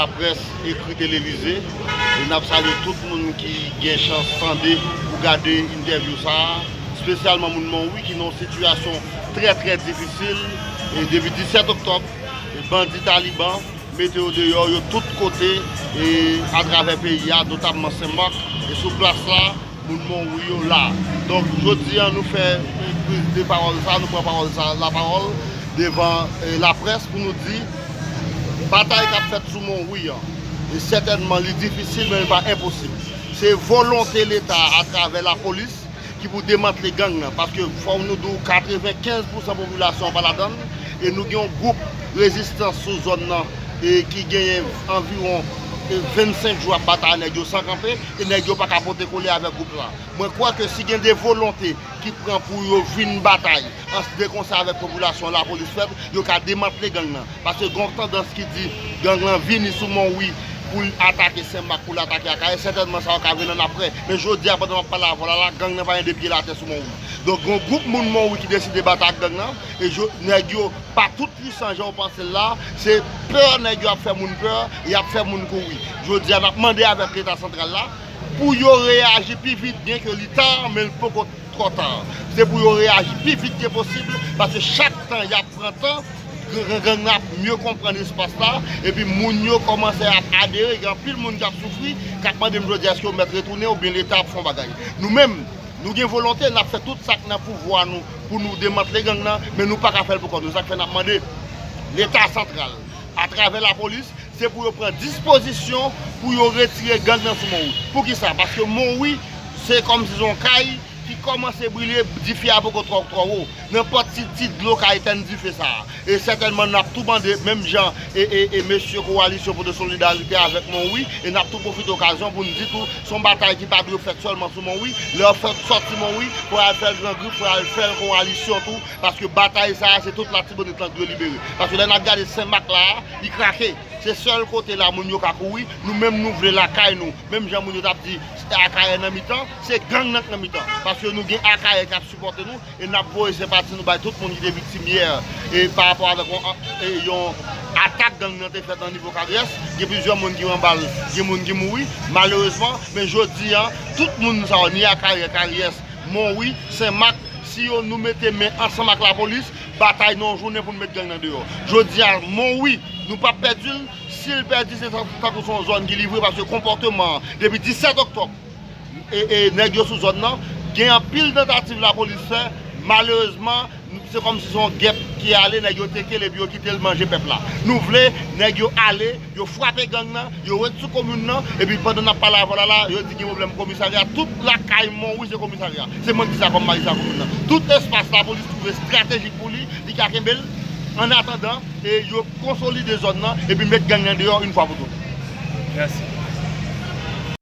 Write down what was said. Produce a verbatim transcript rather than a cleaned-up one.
Laprès ekri Telelize, e n ap salye tout moun ki gen chans tande ou gade entèvyou sa a, espesyalman moun Monwi ki nan yon sitiyasyon trè, trè difisil. E depi disèt oktòb, e bandi Taliban mete yo deyò, yo tout kote, e atravè peyi a, notamman Senmak, e sou plas la, moun Monwi yo la. Donk, jodi a, nou fè, e, priz de pawòl sa, nou pran pawòl sa, lapawòl devan, e, laprès pou nou di, batay k ap fèt sou Monwi an, e sètènman, li difisil, men li pa enposib. Se volonte Leta atravè lapolis ki pou demantle gang nan, paske fò nou di w katrevenkenz pousan popilasyon an pa ladann, e nou gen yon gwoup rezistans sou zòn nan, e ki genyen anviwon, e vennsenk jou ap batay nèg yo san kanpe, e nèg yo pa ka pote kole avèk gwoup la. Mwen kwè ke si gen de volonte ki pran pou yo vin batay an de konsè avèk popilasyon, lapolis fèt, yo ka demantle gang nan. Paske gen yon tandans ki di gang lan vini sou Monwi pou l atake Senmak, pou l atake Akayè. Sètènman, sa yo ka vin ann aprè. Men jodi a, pandan m ap pale avè w la, la, gang nan pa gen de pye l atè sou Monwi. Donk, gen yon gwoup moun Monwi ki deside batay ak gang nan. E jo-, nèg yo pa tout pwisan jan w panse l la. Se pè nèg yo ap fè moun pè, y ap fè moun kouri. Jodi a, n ap mande avèk Leta santral la pou yo reyaji pi vit, byen ke li ta, men l poko twò ta. Se pou yo reyaji pi vit ke posib, paske chak tan y ap pran tan, gang, gang nan ap mye konprann espas la, epi moun yo kòmanse ap adere, gen anpil moun k ap soufri, k ap mande m jodi a, èske yo mèt retounen oubyen Leta ap fè yon bagay. Nou menm, nou gen volonte, n ap fè tout sa k nan pouvwa nou pou nou demantle gang nan, men nou pa ka fè l pou kò nou. Sa k fè n ap mande Leta santral, atravè lapolis, se pou yo pran dispozisyon pou yo retire gang nan sou Monwi. Poukisa? Paske Monwi, se kòmsi se yon kay ki kòmanse brile, dife a poko twò, twò wo. Nenpòt ti, ti dlo ka etèn dife sa a. E sètènman, n ap tou mande, menm jan e, e, e mesye Kowalisyon pou de solidarite avèk Monwi, e n ap tou pwofite okazyon pou n di tou, se yon batay ki pa dwe fèt sèlman sou Monwi. Lè w fè sòti Monwi, fò y al fè l Gran Grif, fò y al fè l Kowalisyon tou, paske batay sa a, se tout Latibonit lan k dwe libere. Paske lè n ap gade Senmak la a, li krake. Se sèl kote la moun yo ka kouri. Nou menm, nou vle lakay nou. Menm jan moun yo t ap di, Akayè nan mitan, se gang nan k nan mitan. Paske nou gen Akayè k ap sipòte nou, e n ap voye senpati nou bay tout moun ki te viktim yè, e pa rapò avèk yon, e yon atak gang nan te fèt nan nivo Karyès. Gen plizyè moun ki pran bal, gen moun ki mouri, malerezman. Men jodi a, tout moun sa yo, ni Akayè, Karyès, Monwi, Senmak, si yo, nou mete men ansanm ak lapolis, batay nan yon jounen pou n met gang nan deyò. Jodi a, Monwi, nou p ap pèdi l. Si l pèdi, se tan-, tankou se yon zòn ki livre, paske konpòteman an, depi disèt oktòb, e, e nèg yo sou zòn nan, gen anpil tantativ lapolis fè, malerezman, se kòmsi se yon gèp ki ale, nèg yo teke l epi yo kite l manje pèp la. Nou vle nèg yo ale, yo frape gang nan, yo ret sou komin nan, epi pandan n ap pale avè w la, la, yo di gen pwoblèm komisarya, tout lakay Monwi se komisarya. Se mwen ki di sa kòm majistra komin nan. Tout espas lapolis twouve estratejik pou li, li ka kenbe l, annatandan, e yo konsolide zòn nan, epi met gang nan deyò yon fwa pou tout. Mèsi.